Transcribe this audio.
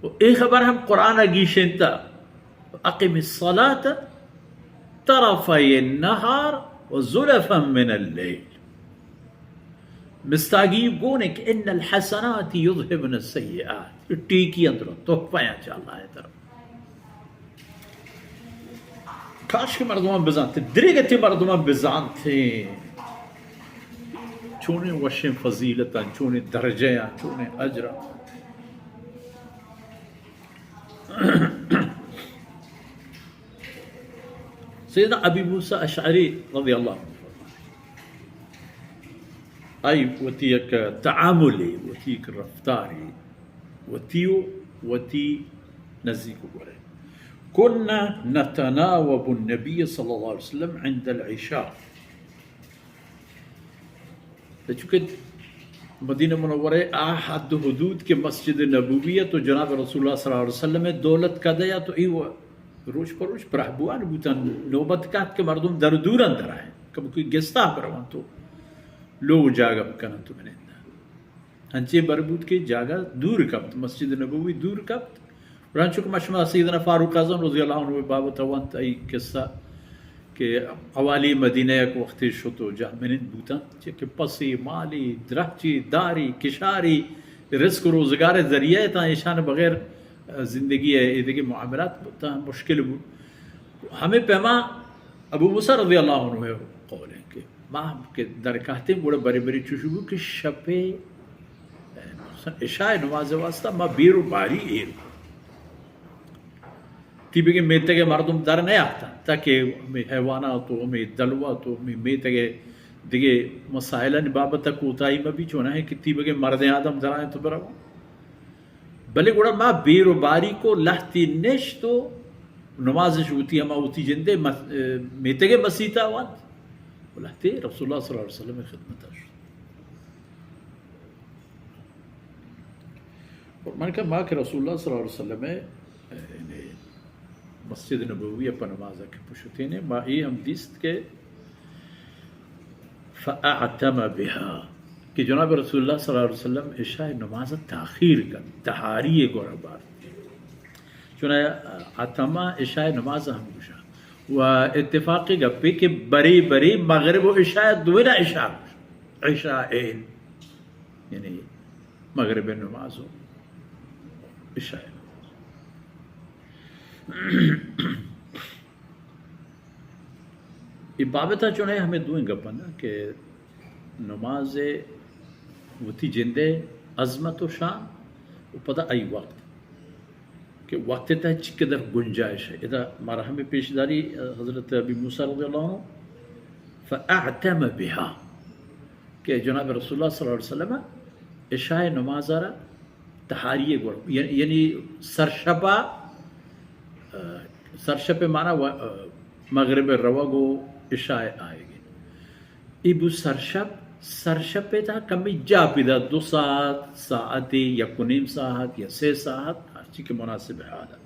اے خبر ہم قرآن ءَ گیشینتا، اقم الصلاة طرفی النهار و زلفا من اللیل۔ مستاگی گون کہ ان الحسنات یذهبن السیئات، ٹیکی اندر تحفہ یا چا اللہ طرف۔ کاش کہ مردمان بزانتے، دریگتی مردمان بزانتے، چونیں وشیں فضیلتاں، چونیں درجہاں، چونیں اجراں۔ سیدنا ابی موسیٰ اشعری رضی اللہ عنہ، آئی وتی یک تعاملے، وتی یک رفتارے، وتی و وتی نزیک گورے۔ کنا نتناوب النبی صلی اللہ علیہ وسلم عند العشاء۔ چونکہ مدینہ منورہ آ حد و حدود کہ مسجد نبوی ات و جناب رسول اللہ صلی اللہ علیہ وسلم دولت کدے ات و ای و روچ پر روچ پرہبوان بوتن، نوبت کات کہ مردم در دور اندر آئیں، کم کوئی گستا بروان تو لوگ جاگہ بکنن تو منندن۔ انچیں بر بوت کہ جاگہ دور کپت، مسجد نبوی دور کپت۔ اور انچو کہ ما شما سیدنا فاروق اعظم رضی اللہ عنہ بابت وانت ای قصہ کہ حوالی مدینہ یک وقتی شت و جاہ منند بوتن، چہ کہ پسی، مالی، درہچی، داری، کشاری، رزق و روزگار ذریعہ تاں ایشان بغیر زندگی ءِ ایدگہ معاملات تاں مشکل بوت۔ ہمیں پیما ابو موسیٰ رضی اللہ عنہ قول ہے کہ ما کہ در کہتیں گڑا بری بری چوش بو کہ شپ ءِ عشاء نماز واسطہ ما بیر و باری ایر کو۔ تیبگیں میتگ ءِ مردم در نیاتن تاکہ ہمے حیوانات و ہمے دلوت و ہمے میتگ ءِ دگہ مسائلانی بابت ءَ کوتاہی مہ بی، چوناہے کہ تیبگیں مردیں آدم درائیں تو برو۔ بلے گڑا ما بیر و باریک و لہتی نشت و نمازش وتی ہما وتی جندے مس-، میتگ ءِ مسیت ءَ وانت و لہتے رسول اللہ صلی اللہ علیہ وسلم ءِ خدمت ءَ شت۔ فرمان کہ ما کہ رسول اللہ صلی اللہ علیہ وسلم ءِ، یعنی مسجد نبوی ءَ پہ نماز ءَ کہ پشتینے، ما اے ہم دیست کہ فاعتم بها، کہ جناب رسول اللہ صلی اللہ علیہ وسلم عشاء نماز ءَ تاخیر کت، تہاری ءِ گورا بارت۔ چوناہا عتمہ عشاء نماز ءَ ہم گوشاں۔ و اتفاقی گپے کہ برے برے مغرب و عشاء دوئیناں عشاء گوشاں۔ عشاء این، یعنی مغرب نماز و عشاء۔ اے بابت ءَ چوناہا ہمے دوئیں گپ انت کہ نماز ءِ وتی جند ءِ عظمت و شان و پدا آئی وقت کہ وقت ءِ تہ چقدر گنجائش ہے۔ ادا مارا ہمے پیش داری حضرت ابی موسیٰ رضی اللہ عنہ فاعتم بها کہ جناب رسول اللہ صلی اللہ علیہ وسلم عشاء نماز ءَ را تہاری ءِ گور، یعنی، یعنی سرشپ ءَ، آ، سرشپ ءِ معنی و، آ، مغرب ءِ روگ و عشاء ءِ آیگ۔ اے بو سرشپ، سرشپ ءِ تہا کمی جاہ پیدا، دو ساعت، ساعتے، یک و نیم ساعت یا سے ساعت، ہرچی کہ مناسب حال ات۔